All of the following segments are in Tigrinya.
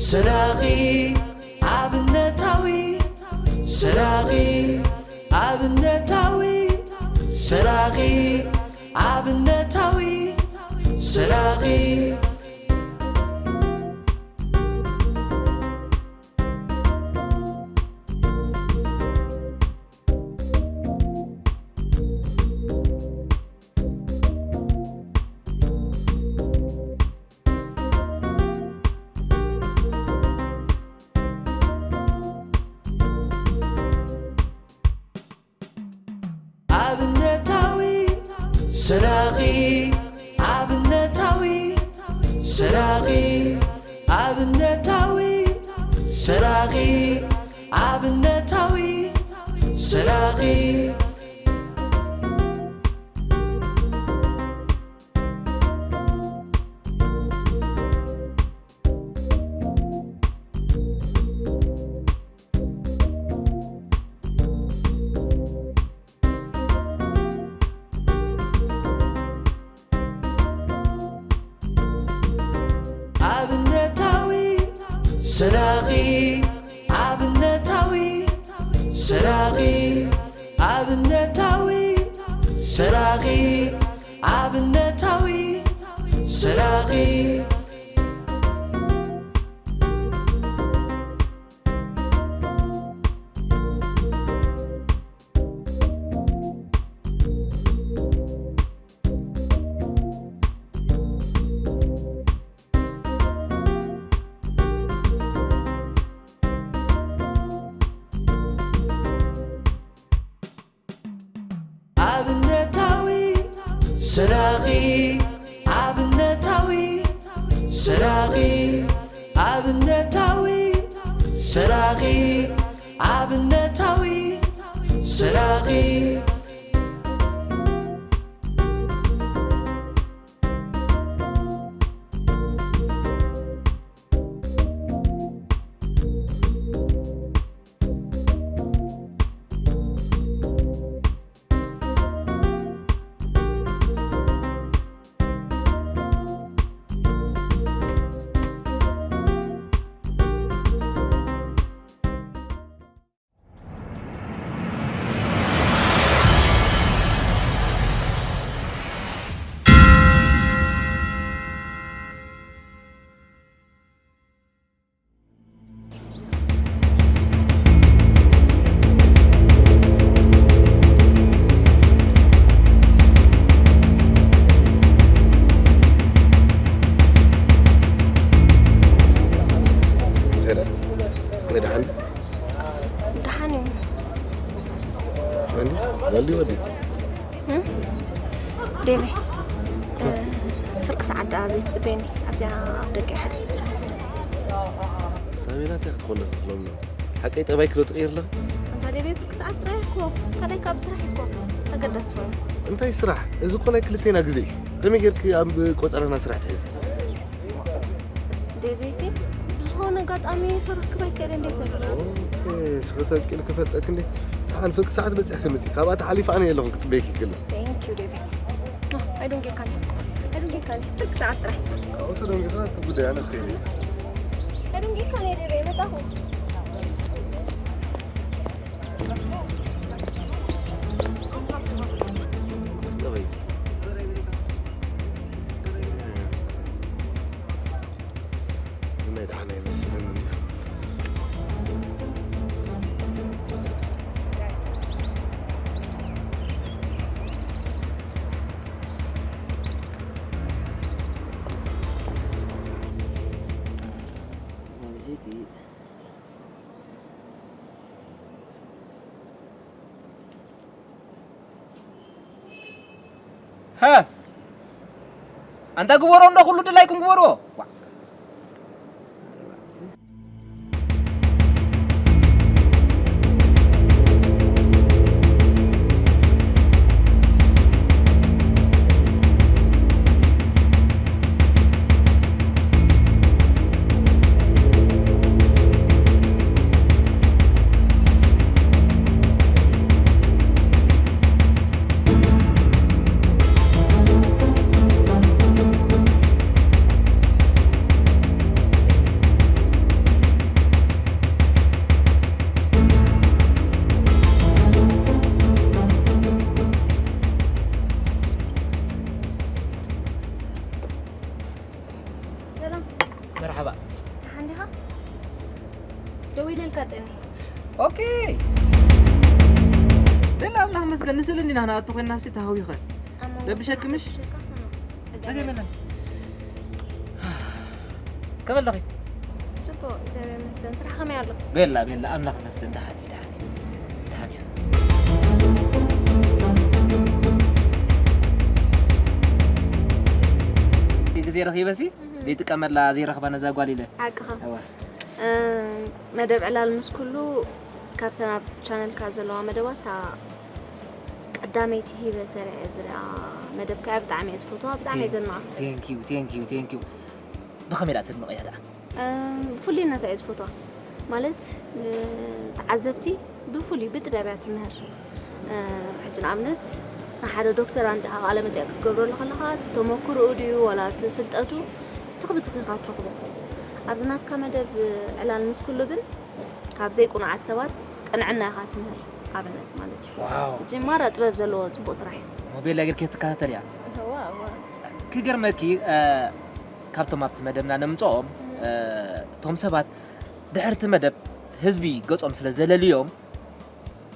ስራቒ ኣብነታዊ፣ ስራቒ ኣብነታዊ፣ ስራቒ ኣብነታዊ፣ ስራቒ። ኣብነታዊ ስራቒ፣ ኣብነታዊ ስራቒ፣ ኣብነታዊ ስራቒ፣ ኣብነታዊ ስራቒ። ኣብነታዊ ስራቒ፣ ኣብነታዊ ስራቒ፣ ኣብነታዊ ስራቒ፣ ኣብነታዊ ስራቒ። ኣብነታዊ ስራቒ፣ ኣብነታዊ ስራቒ፣ ኣብነታዊ ስራቒ፣ ኣብነታዊ ስራቒ። እንታይ ደኣ? እንታይ ደሓን? ደሓን እዩ። መን? ወዲ ወዲ? እም? ዴቪ፣ እ፣ ፍርቂ ሰዓት ደኣ ዘይትጽበየኒ። ኣብዚኣ ኣፍ ደገ ሓደ ሰብ። ሳቤላ እንታይ ክትኾን ሎሚ? ሓቀይ ጠባይ ክሎ ትቕይር ኣለኻ? ኣንታ ዴቪ፣ ፍርቂ ሰዓት ጥራይ እኮ። ካልኣይ ካብ ስራሕ እኮ። ኣገዳሲ ዝኾነ። እንታይ ስራሕ? እዚ እኮ ናይ ክልቴና ግዜ። ከመይ ጌርኪ ኣብ ቆጸራና ስራሕ ትሕዚ? ዴቪ ሲ፣ ብዝኾነ ኣጋጣሚ ክረክብ ኣይክእልን ድየ ሰብ። ኦኬ፣ ስኽተብቂል ክፈልጠክ እንዴ? ኣን ፍርቂ ሰዓት በጺሕኪ ምጺ። ካብኣ ተሓሊፈ ኣነ የለኹን ክጽበየኪ ክእል። Thank you ዴቪ። ኖ፣ ኣይደንጊርካኒ። ኣይደንጊርካኒ። ፍርቂ ሰዓት ጥራይ። ካብኡ ተደንጊርካ እቲ ጉዳይ ኣነ ክኸይድ እየ። ኣይደንጊርካኒ ዴቪ፣ መጻኹ። ናይ ደሓን ኣይመስልን። ሃ! ኣንታ ግበሮ እንዶ ኩሉ ድላይኩም ግበርዎ። ዋ! ነልካ ጸኒ ኦኬ። ቤላ ኣምላኽ መስገን ንስእል እንዲና ንኣቱ ኮይና ሲ ተሃዊኸ ረብሸክምሽ? ጸገም የለን። ከመይ ኣለኺ? ጽቡቅ፣ እግዚኣብሔር ይመስገን። ስራሕ ከመይ ኣሎ? ቤላ ቤላ ኣምላኽ መስገን ደሓን እዩ፣ ደሓን እዩ፣ ደሓን እዩ። ግዜ ረኺበሲ ዘይጥቀመላ ዘይረኽባ ነዛ ጓል ኢለ። ሓቅኻ። እዋ። እ፣ መደብ ዕላል ምስ ኩሉ ካብተን ኣብ ቻነልካ ዘለዋ መደባት እታ ቀዳመይቲ ሂበ ሰሪዐ ዝሪኣ መደብካ እያ። ብጣዕሚ እየ ዝፈትዋ፣ ብጣዕሚ እየ ዘድንቓ። Thank you, thank you, thank you። ብኸመይ ደኣ ተድንቐያ ደኣ? እ፣ ብፍሉይነታ እየ ዝፈትዋ። ማለት ንተዓዘብቲ ብፍሉይ ብጥበብ እያ ትምህር። እ፣ ሕጂ ንኣብነት ንሓደ ዶክተር ኣምፂኻ ቃለ መጠየቅ ክትገብረሉ ከለኻ እቲ ተመክሮኡ ድዩ ዋላ እቲ ፍልጠቱ ትኽብትኺ ኢኻ ትረኽቦ። ኣብዚ ናትካ መደብ ዕላል ምስ ኩሉ ግን ካብ ዘይቁኑዓት ሰባት ቅንዕና ኢኻ ትምህር። ኣብነት ማለት እዩ። ዋው። ጅማራ ጥበብ ዘለዎ ጽቡቅ ስራሕ እዩ። ሞቤል ነገር ክትከታተል እያ። እዋ፣ እዋ። ክገርመኪ እ፣ ካብቶም ኣብቲ መደብና ነምፅኦም እ፣ እቶም ሰባት ድሕርቲ መደብ ህዝቢ ገጾም ስለ ዘለልዮም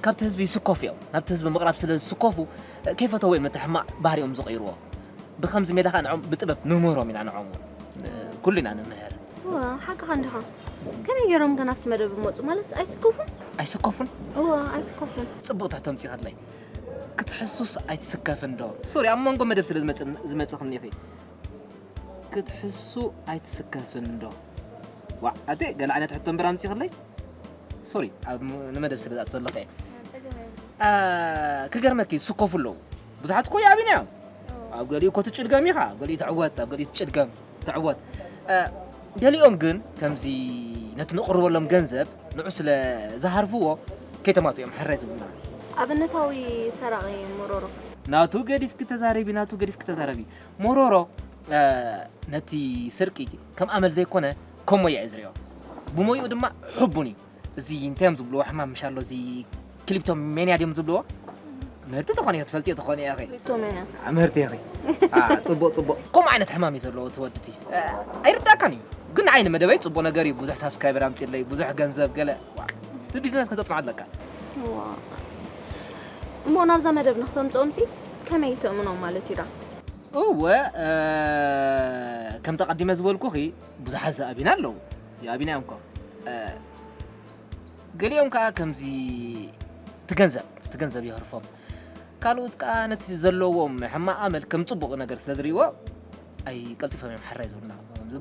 ካብቲ ህዝቢ ይስከፉ እዮም። ናብቲ ህዝቢ ምቕራብ ስለ ዝስከፉ እ፣ ከይፈተዎ እዮም ነቲ ሕማቕ ባህሪኦም ዝቕይርዎ። ብኸምዚ ሜላ ከዓ ንዖም ብጥበብ ንምህሮም ኢና ንዖም እውን እ፣ ኩሉ ኢና ንምህር። እዋ፣ ሓቅኻ እንዲኻ። ከመይ ገይሮም ከ ናብቲ መደብ ይመፁ ማለት ኣይስከፉን? ኣይስከፉን? እዋ፣ ኣይስከፉን። ጽቡቕ ትሕቶ ኣምጺእኽለይ። ክትሕሱስ ኣይትስከፍን ዶ? ሶሪ ኣብ መንጎ መደብ ስለ ዝመጽእን- ዝመጽእኽኒ ኢኺ። ክትሕሱ ኣይትስከፍን ዶ? ዋዕ ኣቴ ገለ ዓይነት ሕቶ እምበር ኣምጺእኽለይ። ሶሪ ኣብ ም- ንመደብ ስለ ዝኣት ዘለኹ እየ። አ፣ ክገርመኪ ይስከፉ ኣለዉ። ብዙሓት እኮ ይኣብዩና እዮም። ኣብ ገሊኡ እኮ ትጭድገም ኢኻ፣ ኣብ ገሊኡ ትዕወት፣ ኣብ ገሊኡ ትጭድገም ትዕወት። አ፣ ገሊኦም ግን ከምዚ ነቲ ንቕርበሎም ገንዘብ ንዑ ስለ ዝሃርፍዎ ከይተማቱ እዮም ሕራይ ዝብሉና። ኣብነታዊ ሰራቒ ሞሮሮ። ናቱ ገዲፍኪ ተዛረቢ፣ ናቱ ገዲፍኪ ተዛረቢ። ሞሮሮ አ፣ ነቲ ስርቂ ከም ኣመል ዘይኮነ ከም ሞያ እዩ ዝሪኦ። ብሞይኡ ድማ ሕቡን እዩ። እዚ እንታይ እዮም ዝብልዎ ሕማም ምሽ ኣሎ፣ እዚ ክሊፕቶሜንያ ድዮም ዝብልዎ? ምህርቲ ተኾነ እየ ትፈልጥዮ ተኾነ እየ። ክሊፕቶሜንያ። ምህርቲ ኢኺ። አ፣ ጽቡቕ ጽቡቕ። ከምኡ ዓይነት ሕማም እዩ ዘለዎ እቲ ወዲ እቲ። አ፣ ኣይርዳእካን እዩ። ግን ንዓይ ንመደበይ ጽቡቕ ነገር እዩ። ብዙሕ ሳብስክራይበር ኣምጺእለይ፣ ብዙሕ ገንዘብ ገለ። ዋ፣ እቲ ቢዝነስ ከተጽንዖ ኣለካ። ዋ። እሞ ናብዛ መደብ ንክተምፅኦም ሲ ከመይ ተእምኖም ማለት እዩ ዳ? እወ እ፣ ከምቲ ኣቐዲመ ዝበልኩኺ ብዙሓት ዝኣብዩና ኣለዉ። ይኣብዩና እዮም እኮ። እ፣ ገሊኦም ከዓ ከምዚ ትገንዘብ ትገንዘብ የህርፎም። ካልኦት ከዓ ነቲ ዘለዎም ሕማቕ ኣመል ከም ፅቡቕ ነገር ስለ ዝርእይዎ ኣይቀልጢፎም እዮም ሕራይ ዝብሉና።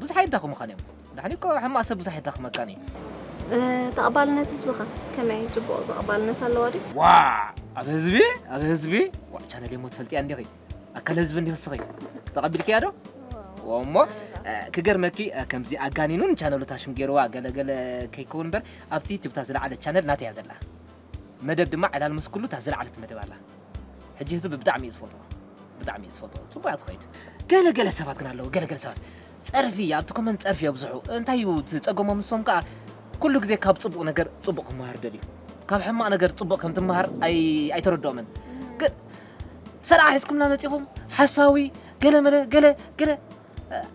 ብዙሕ ኣይዳኸሙኻን እዮም። ዳሕኒ እኮ ሕማቕ ሰብ ብዙሕ ኣይዳኸመካን እዩ። እ፣ ተቐባልነት ህዝብኻ ከመይ እዩ? ፅቡቕ ተቐባልነት ኣለዋ ድዩ? ዋ ኣብ ህዝቢ ኣብ ህዝቢ ዋ ቻነል እሞ ትፈልጥያ እንዲኺ ኣካል ህዝቢ እንዲኺ ስኺ ተቐቢልክያ ዶ? እሞ እ፣ ክገርመኪ እ፣ ከምዚ ኣጋኒኑን ቻነሉ ታሽም ገይርዋ ገለገለ ከይከውን እምበር ኣብቲ ዩቱብ እታ ዝለዓለት ቻነል ናተያ ዘላ መደብ ድማ ዕላል ምስ ኩሉ እታ ዝለዓለት መደብ ኣላ። ሕጂ ህዝቢ ብጣዕሚ እዩ ዝፈትዎ ብጣዕሚ እዩ ዝፈትዎ። ፅቡቅ እያ ትኸይድ። ገለ ገለ ሰባት ግን ኣለዉ ገለ ገለ ሰባት ፀርፊ ኣብቲ ኮመንት ፀርፊ የብዝሑ። እንታይ እዩ እቲ ፀገሞም ንሶም ከዓ ኩሉ ግዜ ካብ ፅቡቅ ነገር ፅቡቅ ክመሃር ደልዩ ካብ ሕማቅ ነገር ፅቡቅ ከም ትመሃር ኣይ ኣይተረድኦምን። ግን ሰረዓ ሒዝኩምና መፂኹም ሓሳዊ ገለ መለ ገለ ገለ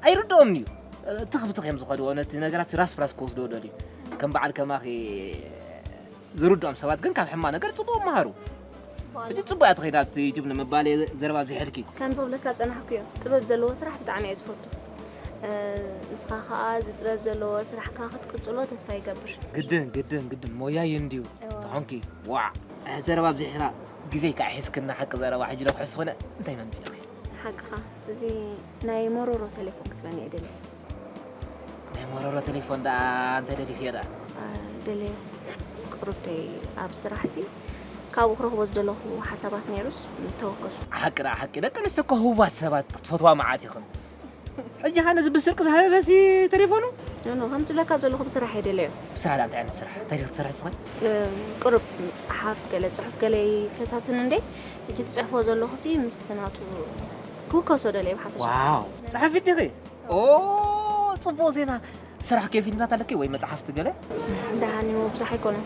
ኣይርድኦምን እዩ። ትኽ ብትኽ እዮም ዝኸድዎ ነቲ ነገራት ራስ ብራስ ክወስድዎ ደልዩ ከም በዓል ከማኺ ዝርድኦም ሰባት ግን ካብ ሕማቕ ነገር ጽቡቕ መሃሩ። ሕጂ ጽቡቕ እያ ትኸይዳ እቲ ዩቱብ ንምባል እየ ዘረባ ኣብዚሐልኪ። ከምዚ ክብለካ ዝጸናሕኩ እየ፣ ጥበብ ዘለዎ ስራሕ ብጣዕሚ እየ ዝፈቱ። እ፣ ንስኻ ከኣ እዚ ጥበብ ዘለዎ ስራሕካ ክትቅጽሎ ተስፋ ይገብር። ግድን ግድን ግድን ሞያ እዩ እንድዩ እዋ። ተኾንኪ ዋዕ እ፣ ዘረባ ኣብዚሕና ግዜ ከዓ ሒዝክና ሓቂ ዘረባ ሕጂ ዶ ክሕስ ኾነ እንታይ መምጽእኺ? ሓቅኻ እዚ ናይ መሮሮ ቴሌፎን ክትበኒ እየ ደልየ። ናይ መረሮ ቴሌፎን ደኣ እንተ ደሊኽዮ ደኣ። ደልየ ቅሩብተይ ኣብ ስራሕሲ ካብኡ ክረኽቦ ዝደለኹ ሓሳባት ነይሩስ ተወከሱ። ሓቂ ደኣ ሓቂ ደቂ ኣንስትዮ እኮ ህቡባት ሰባት ክትፈትዋ መዓት ኢኽን። ሕጂ ኸ ነዚ ብስርቂ ዝሃበ በሲ ቴሌፎኑ? ኖ ኖ ከም ዝብለካ ዘለኹ ብስራሕ እየ ደለዮ። ብስራሕ ደኣ እንታይ ዓይነት ስራሕ? እንታይ ክትሰርሒ ስኺ? ቅሩብ ምፅሓፍ ገለ ፅሑፍ ገለ ይፈታትን እንዴ ሕጂ ትፅሕፎ ዘለኹሲ ምስቲ ናቱ ክውከሶ ደለየ ብሓፈሻ። ዋው ፀሓፊት ዲኺ? ኦ ጽቡቕ ዜና። ስራሕ ከፊትናት ኣለኪ ወይ መጽሓፍቲ ገለ? ደሓን እዩ ብዙሕ ኣይኮነን።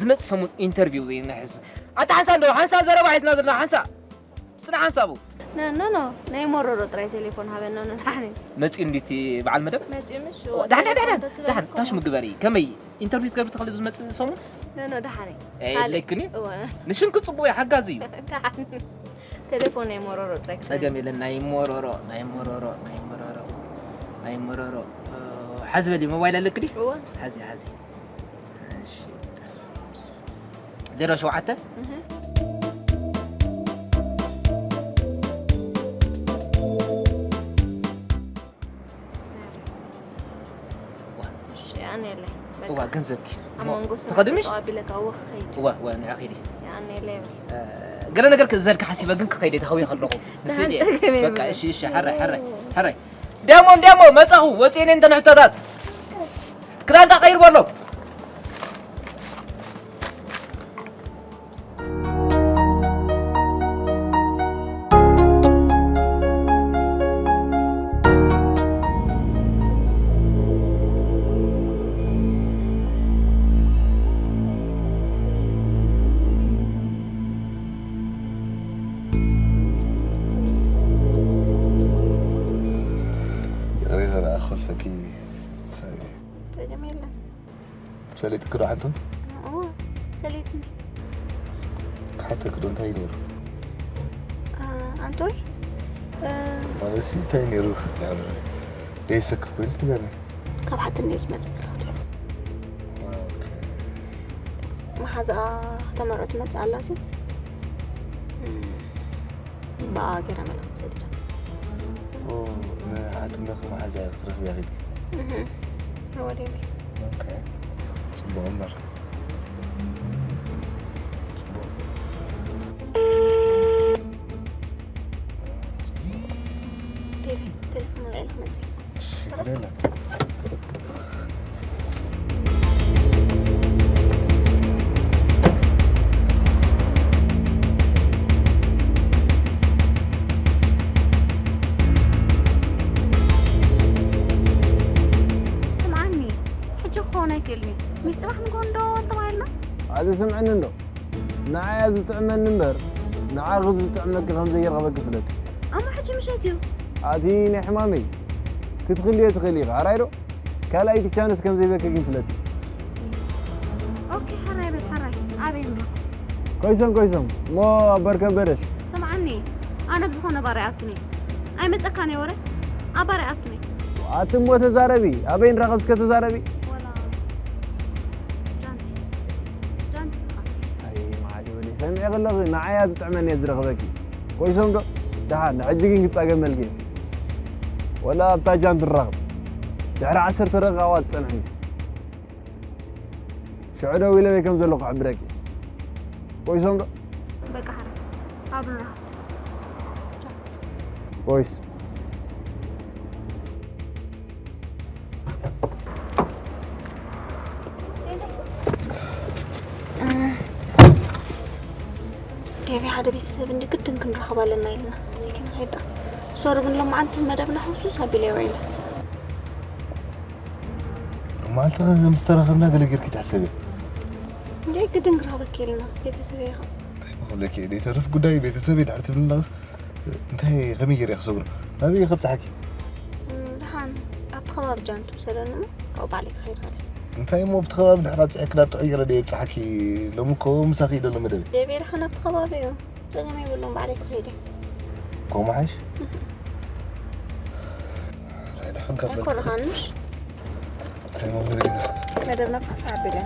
ዝመጽእ ሰሙን ኢንተርቪው ዘይንሕዝ። ኣታ ሓንሳ እንዶ ሓንሳ ዘረባ ሒዝና ዘለና ሓንሳ። ጽናሕ ሓንሳቡ። ኖ ኖ ኖ ናይ ሞሮሮ ጥራይ ቴሌፎን ሃበና ኖ ዳሕኒ መጺኡ እንዲቲ በዓል መደብ። መጺኡ ምሽ ዳሕን ዳሕን ዳሕን ዳሕን ታሽ ምግበሪ ከመይ ኢንተርቪው ክትገብሪ ትኽእሊ ኣብዚ ዝመጽእ ሰሙን? ኖ ኖ ዳሕኒ የለክኒ። ንሽንኪ ጽቡቅ እዩ፣ ሓጋዚ እዩ። ቴሌፎን ናይ ሞሮሮ ጥራይ ክሰ- ጸገም የለን። ናይ ሞሮሮ ናይ ሞሮሮ ናይ ሞሮሮ ናይ ሞሮሮ ሓዚ በሊ ሞባይል ኣለክ ድዩ? እወ ሓዚ ሓዚ። እሺ። ዜሮ ሸውዓተ ኣነ የለ እዋ ገንዘብኪ ኣብ መንጎ ትኸድምሽ? ኣቢለካ እወ ክኸይድ እዋ እዋ ንዓ ኺዲ ኣነ የለ ገለ ነገር ክእዘልካ ሓሲበ ግን ክኸይደ ተሃውየ ከለኹ ንስእሊ ተሃንጠ ገሜ በቃ እሺ እሺ ሓራይ ሓራይ ሓራይ ደሞ ደሞ መጻኹ ወጺኤ እንተ ንሕቶታት ክዳንካ ቀይር በሎ ይቕሬታ ደኣ ክኸልፈኪ ሳሪ። ጸገም የለን ሰሊጥኪ ዶ ሓንቱ? እዎ ሰሊጥኒ ክሓተኪ ዶ እንታይ ነይሩ? ኣንቶይ ማለትሲ እንታይ ነይሩ? ድሕር ደየሰክፍ ኮይኑስ ንገርኒ። ካብ ሓትኒ እየ ዝመፅእ ኣለኹ መሓዛኣ ከተመርዖ ትመፅእ ኣላ ሲ ብኣ ገይራ መልእኽቲ ሰዲዳ ንሓትነኺ መሓዛ ክትረኽብያ ኺድኪ ወደቢ ጽቡቕ እምበር ቴሌፎን ላይለ ክመፅእ ችግር የለም። ስምዓኒ ሕጂ ክኸውን ኣይክእልን እዩ ምስ ፅባሕ ንጎ እንዶ ተባሂልና ኣዚ ስምዕኒ እንዶ ንዓይ ኣብ ዝጥዕመኒ እምበር ንዓኺ ዝጥዕመኪ ከም ዘይረኽበኪ ፍለጢ ኣሞ ሕጂ ምሸት እዩ ኣቲ ናይ ሕማመይ ክትኽልዮ ትኽእል ኢኻ ኣራይ ዶ ካልኣይቲ ቻንስ ከም ዘይበኪ ግን ፍለጢ ኦኬ ሕራይ በል ሕራይ ኣበይ ንረኽቦ ኮይሶም ኮይሶም እሞ ኣብ በርከ በደሽ ስምዓኒ ኣነ ብዝኾነ ባር ኣይኣቱን እየ ኣይመፀካን እየ ወረ ኣብ ባር ኣይኣቱን እየ ኣቲ እሞ ተዛረቢ ኣበይ ንራኸብ እስከ ተዛረቢ ወላ ጃንቲ ጃንቲ ኢኻ ኣይ መዓት ይበሊ ሰሚዐ ከለኺ ንዓይ ኣብ ዝጥዕመኒ እየ ዝረኽበኪ ኮይሶም ዶ ደሓን ንሕጂ ግን ክጻገመልኪ እየ ወላ ኣብታ ጃንት ንራኸብ ድሕሪ ዓሰርተ ደቂቓ እዋ ትጸንሕኒ ሽዑ ደው ኢለ በይ ከም ዘለኹ ክሕብረኪ እየ ኮይሶም ዶ በቃ ሓረ ኣብና ኮይስ ዴቪ ሓደ ቤተሰብ እንዲ ግድን ክንረኽብ ኣለና ኢልና እዚ ክንኸይድ ዳ ሶሪ ግን ሎማዓንቲ መደብና ሕውሱስ ኣቢለዮ ኢለ መዓልቲ ምስ ተራኸብና ገለ ጌርኪ ትሕሰብዮ እንደ ግድን ክረኽበኪ ኢልና ቤተሰብ ኢኻ እንታይ ክብለኪ እየ ዘይተርፍ ጉዳይ ቤተሰብ ድሕር ትብልናስ እንታይ ከመይ ገይረ ክሰግሮ ናበይ ከብፅሓኪ ደሓን ኣብቲ ከባቢ ጃን ትውሰደኒ እሞ ካብኡ ባዕለይ ክኸይድ ከለ እንታይ እሞ ኣብቲ ከባቢ ድሕር ኣብፅሐኪ ዳጥዑ ይረደ የብፅሓኪ ሎሚ እኮ ምሳኺ ኢደሎ መደበ ደቤ ደሓን ኣብቲ ከባቢ እዩ ጸገም የብሉን ባዕለይ ክኸይድ እየ ኮማሓሽ ራይ ደሓን ካብ ኣይኮርኻንሽ እንታይ መምህር ኢና መደብና ብሓፍ ዓቢለ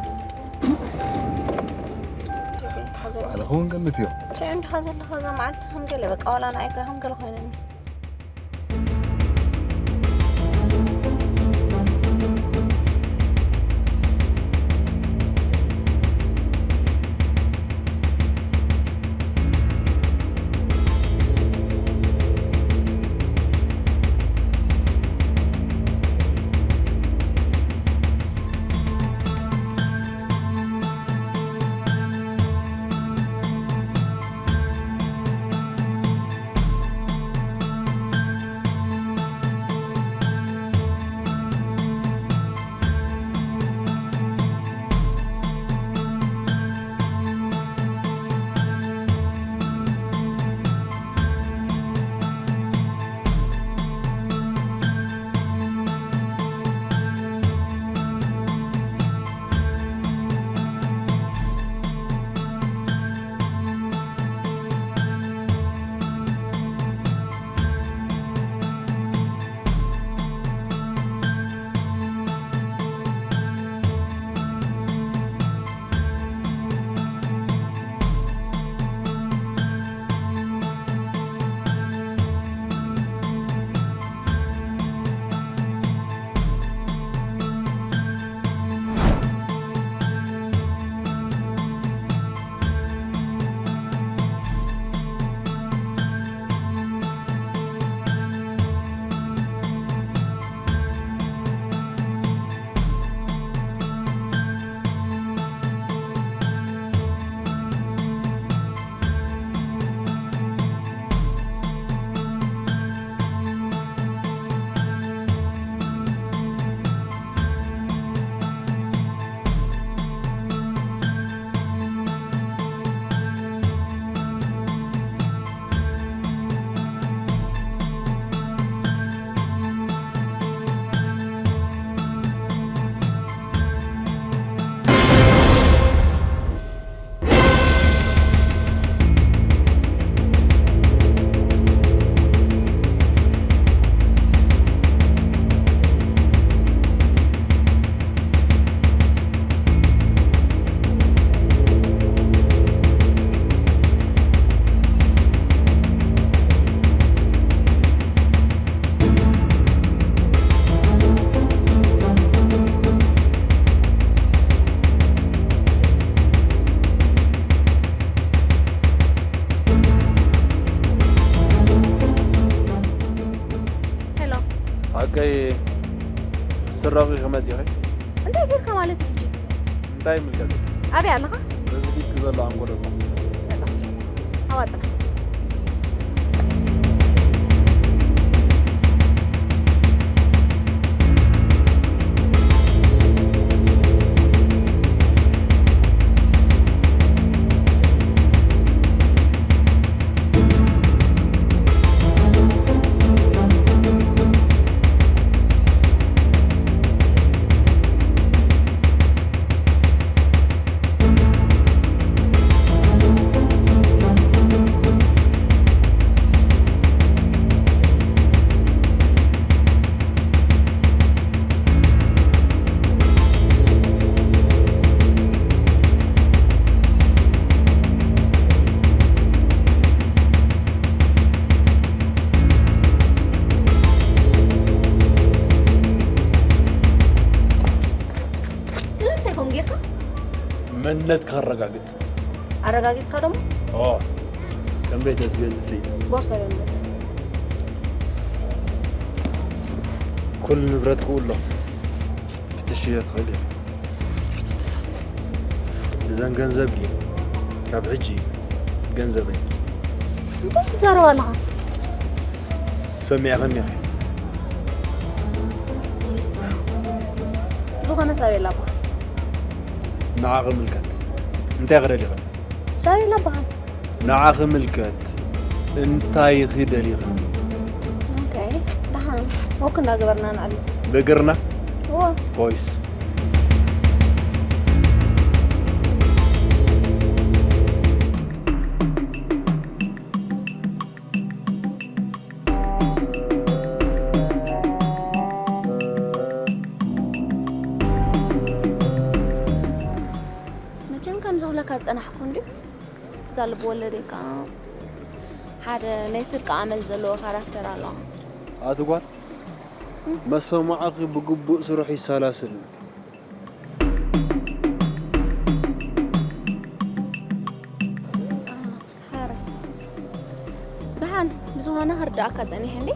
ባዕልኹ እውን ገምት እዮም ትሪኦ እንዲኻ ዘለኻ እዛ መዓልቲ ከም ገለ በቃ ዋላ ንኣይ ከም ገለ ኮይነኒ ኣከይ ስረቂ ክመጽእ ኢኺ? እንታይ ጌርካ ማለት እዩ ሕጂ? እንታይ ይምልከት? ኣበይ ኣለኻ? በዚ ፊትኪ ዘሎ ኣንጎሎ እኮ። መጻ። ኣዋጽና። ስለምንታይ ከምኡ ጌርካ? መንነትካ ኣረጋግጽ። ኣረጋጊጽካ ደሞ? ኦ፣ ከም ቤት ኣዝግን ፍሊጥ። ቦርሳ ዶ ንመጽእ? ኩሉ ንብረት ክኡ ኣሎ። ክትሽዮ ትኽእል ኢኻ። እዘን ገንዘብኪ ካብ ሕጂ ገንዘበይ። እንታይ ትዛረብ ኣለኻ? ሰሚዕኽኒ ኢኺ። ዝኾነ ሳቤላ እባ። ንዓኺ ምልከት። እንታይ ክደሊኽኒ? ሳቤላ እባ። ንዓኺ ምልከት። እንታይ ኢኺ ደሊኽኒ? ኦኬ፣ ደሓን። ወክ እንዳገበርና ንዓሊ። ብእግርና? እወ። ኮይስ። መቸም ከምዚ ክብለካ ዝጸናሕኩ እንድዩ። እዛ ልብ ወለደይ ከኣ ሓደ ናይ ስርቂ ኣመል ዘለዎ ካራክተር ኣለዋ። ኣቲ ጓል፣ እም። መሰማዕኺ ብግቡእ ስርሑ ይሰላስል። ኣሃ፣ ሓረ። ደሓን፣ ብዝኾነ ክርድኣካ ጸኒሐ እንዴ?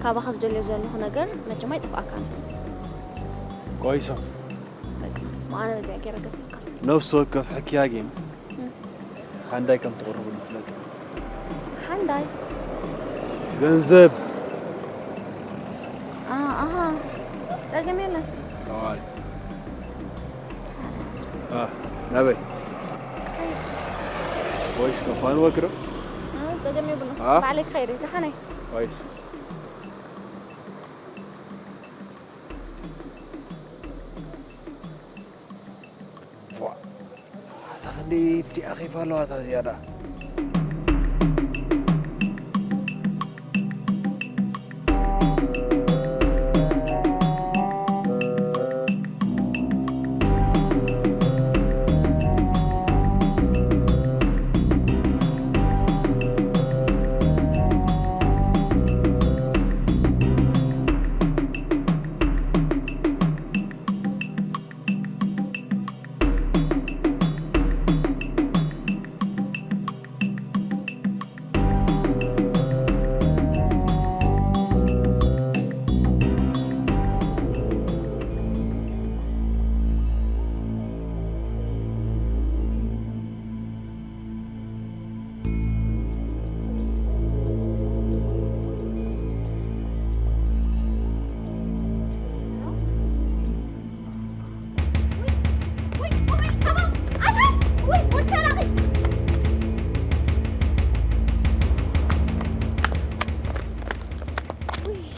ካባኻ ዝደልዮ ዘለኹ ነገር መቸም ኣይጠፍኣካን። ቆይሶ። በቃ፣ መኣነ በዚኣ ገይረ ገፊልካ። ነፍሲ ወከፍ ሕክያ ጌም እም። ሓንዳይ ከም ትቕርብሉ ፍለጥ። ሓንዳይ? ገንዘብ። ኣ-፣ ኣሃ፣ ጸገም የለን። ተዋል። ኣ፣ ናበይ? ከይድ። ወይስ ከፋን ወክሮ? ኣ፣ ጸገም የብሉን። ኣ? ባዕለይ ክኸይድ እየ፣ ደሓነይ። ወይስ? ዋ፣ ኣታ ክንደይ ዲኣ ኬፍ ኣለዋ እታ ዝያዳ።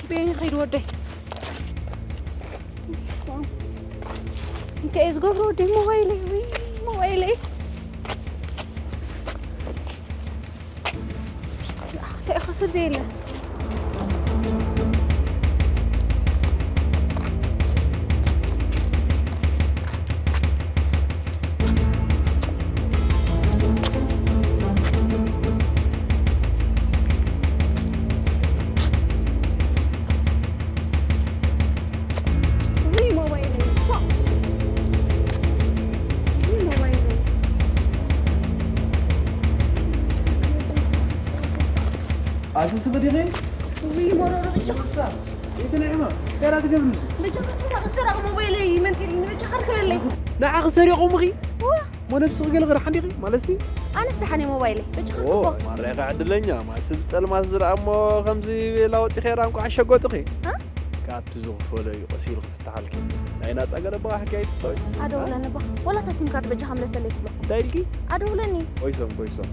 በየን ከይዱ ወደይ? እንታይ እዩ ዝገብሮ ወደይ? ሞባይለይ፣ ውይ፣ ሞባይለይ። እንታይ እዩ ከስር ዘየለ? ውይ፣ ሞባይለይ፣ ፎእ። ውይ፣ ሞባይለይ። ኣቲ ስቕ ዲኺ? ውይ፣ መሮሮ ብቻ። ኢትነዕማ ከራ ትገብሪ። በጃኻ ሰራቕ፣ ሰራቕ ሞባይለይ መንጢልኒ፣ በጃኻ ርከበለይ። ንዓኺ ሰሪቖምኺ? እዋ። ሞ ነብስኺ ገለ ክርሓ እንዲኺ? ማለትሲ? ኣነስ ደሓን እየ ሞባይለይ። በጃኻ ኦ፣ ርከቦ። ማራ ኢኻ ዕድለኛ። ማስብ ጸልማት ዝረኣ እሞ ከምዚ ቤላ ወጺኺ ራ እንቋዕ ሸጎጥኺ። እ? ካብቲ ዝኽፈሎ እዩ ቀስ ኢሉ ክፍትሓልኪ። ናይ ናጻ ገለ በቓ ሕጊ ኣይትፍተዊ። ኣደውለኒ እባ። ወላ እታ ሲም ካርድ በጃኻ ምለሰለይ ክብሎ። እንታይ ኢልኪ? ኣደውለኒ። ኮይሶም፣ ኮይሶም።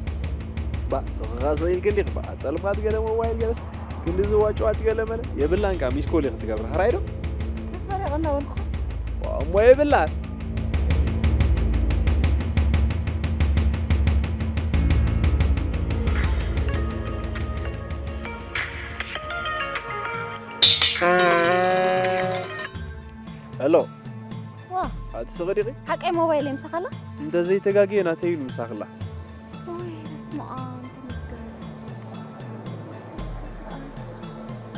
ባ፣ ስኽኻ ስቕ ኢልኪ እንዲኺ። ባ፣ ጸልማት ገለ ሞባይል ገለስ ክንዲ ዝዋጭዋጭ ገለ መለ የብላን። ካብ ሚስ ኮል ኢኺ ትገብራ፣ ሕራይ ዶ? ተሰሪቐ እናበልኩ። እሞ የብላን። ሄሎ። ዋ። ኣቲ ስቕ ዲኺ? ሓቀይ ሞባይል እየ ምሳኻላ? እንተዘይተጋግየ ናተይ እዩ ምሳኽላ። ኦይ፣ በስመ ኣብ፣ ተመስገን።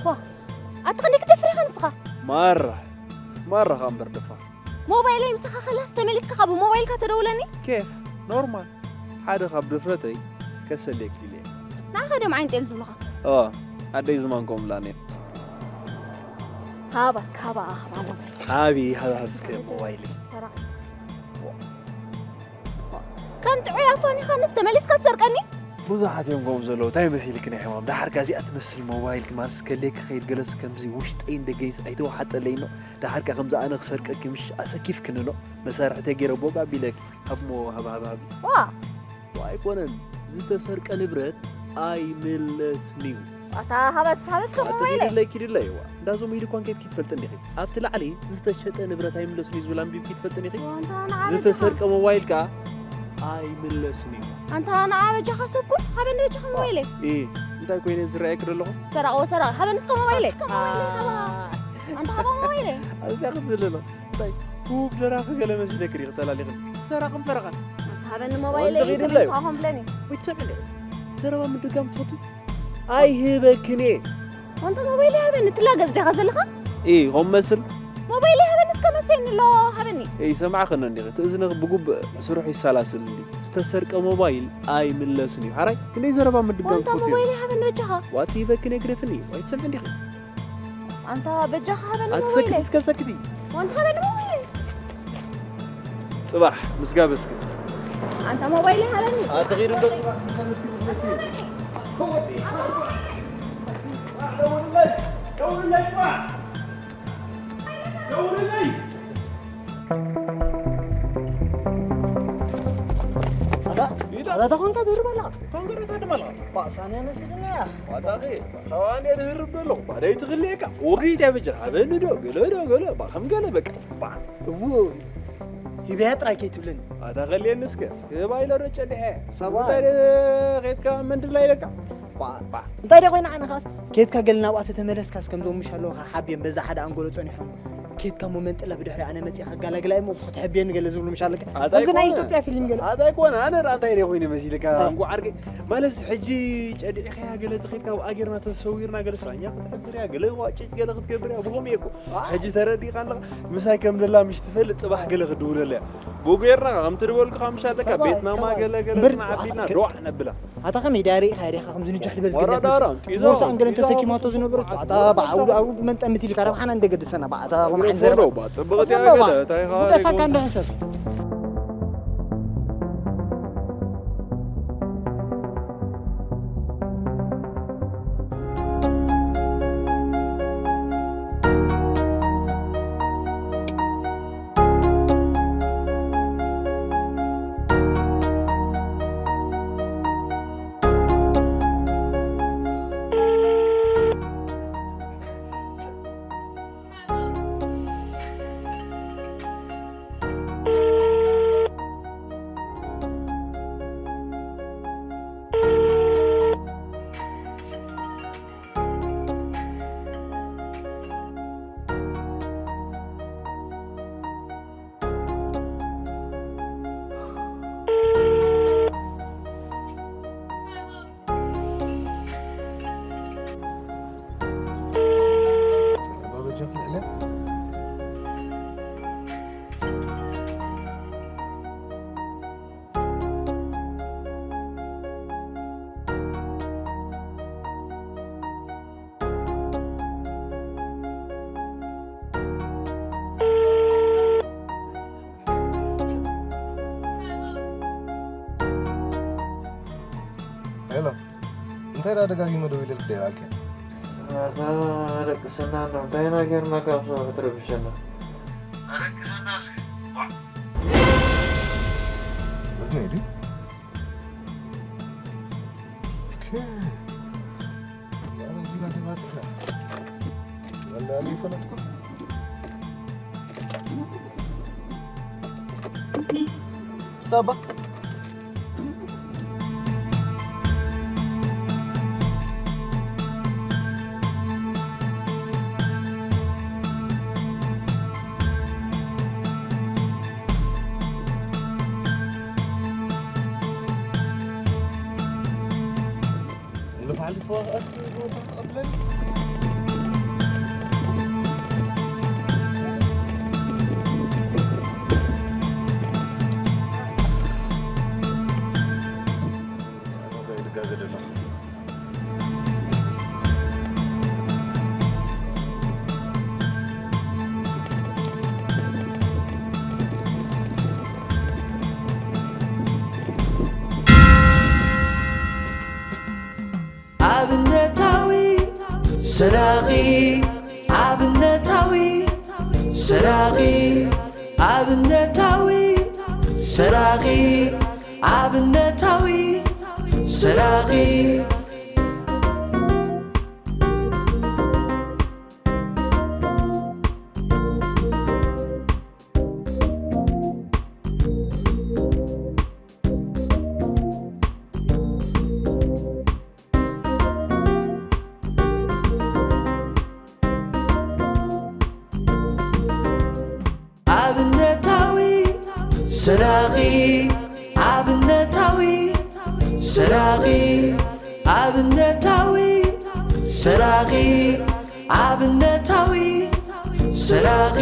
ዋ፣ ኣቲ ክንደይ ክደፍር ኢኻ ንስኻ? ማራ፣ ማራ ኸኣ እምበር ደፋር። ሞባይለይ ምሳኻ ኸላስ ተመሊስካ ካብ ሞባይልካ ተደውለኒ? ኬፍ፣ ኖርማል። ሓደ ካብ ድፍረተይ ከሰልየኪ ኢለ እየ። ንዓኻ ድዮም ዓይን ጤል ዝብሉኻ? ኦ፣ ኣደይ ዝማን ከምኡ ኢላኒ። ሃባ እስከ፣ ሃባ፣ ሃባ ሞባይል። ሃቢ፣ ሃባ፣ ሃብ እስከ ሞባይለይ። ሰራቒ። ከም ጥዑይ ኣፋኒኻንስ ተመሊስካ ትሰርቀኒ? ብዙሓት እዮም ከምኡ ዘለዉ። እንታይ መሲልኪ ናይ ሕማም? ደሓርካ እዚኣ ትመስል ሞባይል ክማልስ ከልየኪ ከይድ ገለስ ከምዚ ውሽጠይን ደገይንስ ኣይተወሓጠለይኖ። ደሓርካ ከምዚ ኣነ ክሰርቀኪ ምሽ ኣሰኪፍክኒ ኖ። መሳርሕተይ ገይረ ቦግ ኣቢለኪ። ሃብሞ ሃብ ሃብ ሃብ። ዋ! ዋ ኣይኮነን። ዝተሰርቀ ንብረት ኣይምለስን እዩ። ኣታ ሃበስ፣ ሃበስ ከም ኣቲ ሞባይለይ። ኪድለይ፣ ኪድለይ፣ ዋ። እንዳዞም ኢሉ እኳ ከይድኪ ትፈልጥኒ ኢኺ። ኣብቲ ላዕሊ ዝተሸጠ ንብረት ኣይምለስን እዩ ዝብል ኣንቢብኪ ትፈልጥኒ ኢኺ። ኣንታ ንዓ በጃኻ። ዝተሰርቀ ሞባይል ከኣ ኣይምለስን እዩ። ኣንታ ንዓ በጃኻ ሰብ ኩን፣ ሃበኒ በጃኻ ሞባይለይ። እ፣ እንታይ ኮይነ ዝረኣየኪ ዘለኹ? ሰራቕ ወሰራቕ፣ ሃበኒ እስከ ሞባይለይ። እስከ ሞባይለይ ሃባ። ኣንታ ሃባ ሞባይለይ። ኣብዚኣ ክትብል ኣለኻ። እንታይ ኩብ ደራፊ ገለ መሲለኪ ዲኺ ተላሊኺ? ሰራቕን ፈረቓን። ኣንታ ሃበኒ ሞባይለይ፣ ወንጀል ይድለዩ። ተመልሶ ኮምፕለኒ። ወይ ትሰምዒ ዶ? ዘረባ ምድጋም ትፈቱ? ኣይህበክን እየ። ኣንታ ሞባይለይ ሃበኒ፣ ትላገጽ ዲኻ ዘለኻ? እ፣ ኸም መስል? ሞባይለይ ሃበኒ እስከ መሰይኒ ኣሎ፣ ሃበኒ። እ፣ ይሰማዕኽን እንዲኺ፣ እቲ እዝንኺ ብጉብእ ስርሑ ይሰላስል እንዲ። ዝተሰርቀ ሞባይል ኣይምለስን እዩ። ሓራይ፣ ክንደይ ዘረባ ምድጋም ኣንታ ትፈቱ? ሞባይለይ ሃበኒ በጃኻ። ዋቲ ይበክን እየ ግደፍኒ፣ ኣይትሰምዕን ዲኺ? ኣንታ በጃኻ ሃበኒ ኣትሰክቲ ሞባይለይ። እስከ ሰክቲ። ኣንታ ሃበኒ ሞባይለይ። ጽባሕ ምስ ጋበስክ። ኣንታ ሞባይለይ ሃበኒ። ኣትኺድ እንዶ ጽባሕ። ደውልለይ፣ ደውልለይ ጽባሕ። ደውልለይ። ኣታ፣ ኣታ ተኾንካ ትህርብ ኣለኻ። ተንገረታ ድማ ኣለኻ። ባእሳንያ መሲልና። ዋጣኺ፣ ተዋንየ ዝህርብ ዘለኹ። ባደይ ትኽልየካ። ወግሪት እያ በጃ። ሃበኒ ዶ፣ ገለ ዶ፣ ገለ። ባ፣ ከም ገለ በቃ። ባ። እዎ፣ ሂበያ ጥራይ ከይትብለኒ። ኣታ ኸልየኒ እስከ። ክህባ ኢለ ዶ ጨዲሐ። ሰብኣይ። እንታይ ደ ኸድካ መንድላ ኢለካ? ባ። ባ። እንታይ ደ ኮይና ኣነ ኸኣስ? ኬድካ ገለ ናብኣ ተተመለስካስ ከምዞም ምሽ ኣለዉ ሓብዮም በዛ ሓደ ኣንጎሎ ጸኒሖም። ኬድካ እሞ መንጥላ ብድሕሪ ኣነ መጺኣ ከጋላግላ እሞ ክትሕብየኒ ገለ ዝብሉ ምሽ ኣለካ። ኣታ ከምዚ ናይ ኣይኮነ። ኢትዮጵያ ፊልም ገለ። ኣታ ኣይኮነ። ኣነ ደኣ እንታይ ደ ኮይነ መሲልካ? እ። እንኳዕ ዓርከይ። ማለትስ ሕጂ ጨዲዕካያ ገለ ተኸድካ ኣብኣ ጌርና ተሰዊርና ገለ ስራኛ ክትሕብርያ ገለ ዋጭጭ ገለ ክትገብርያ ብኸምኡ እየ እኮ። ሕጂ ተረዲእካ ኣለኻ? ምሳይ ከም ደላ ምሽ ትፈልጥ ጽባሕ ገለ ክድውለለያ። ብኡ ጌርና ከምቲ ዝበልኩኻ ምሽ ኣለካ ሰብኣይ፣ ቤትና ሰብኣይ። ማገለ ገለ እምበር ጽናዕ ኣቢልና ኣታ ዶዕ ነብላ። ኣታ ከመይ ድያ ሪኢኻ ዲኻ ከምዚ ንጅሕ ዝበለት ወራ ገለ ዳራ፣ ትመስል? ጢዛ፣ ቦርሳ እንገለን ጢዛ ተሰኪማቶ ወራ ዝነበረት ዳራ፣ ኣታ ብዓውዱ ዳራ። ኣብኡ መንጠምት ኢልካ ረብሓና እንደገድሰና ብኣታ ከምዓን ዘረባ። ጽብቕቲ ኣጉደፋካ ገለ፣ እንታይ ኢኻ ጉደፋካ ሪኢኻ? እንዶ ሕሰብ። እንታይ ደጋጊመ ደው ኢለ ክደይባልካ? ኣታ ኣለቅሰና እንዶ፣ እንታይ ኢና ጌርናካ ኣብ ሰው ክትረብሸና? ኣለቅሰና እስኪ። እዝነይ ድዩ? ኦኬ። ኣረንጂና ተባቲፍና። ወላ ይፈለጥኩ። ሳባ። ንፋዕሊ ፈዋስ ቦታ ቀብለኒ። ኣብነታዊ ሰራቒ፣ ኣብነታዊ ሰራቒ፣ ኣብነታዊ ሰራቒ፣ ኣብነታዊ ሰራቒ። ኣብነታዊ ሰራቒ፣ ኣብነታዊ ሰራቒ፣ ኣብነታዊ ሰራቒ፣ ኣብነታዊ ሰራቒ።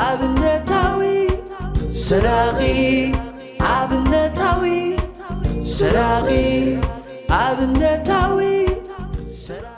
ኣብነታዊ ሰራቒ፣ ኣብነታዊ ሰራቒ፣ ኣብነታዊ ሰራቒ።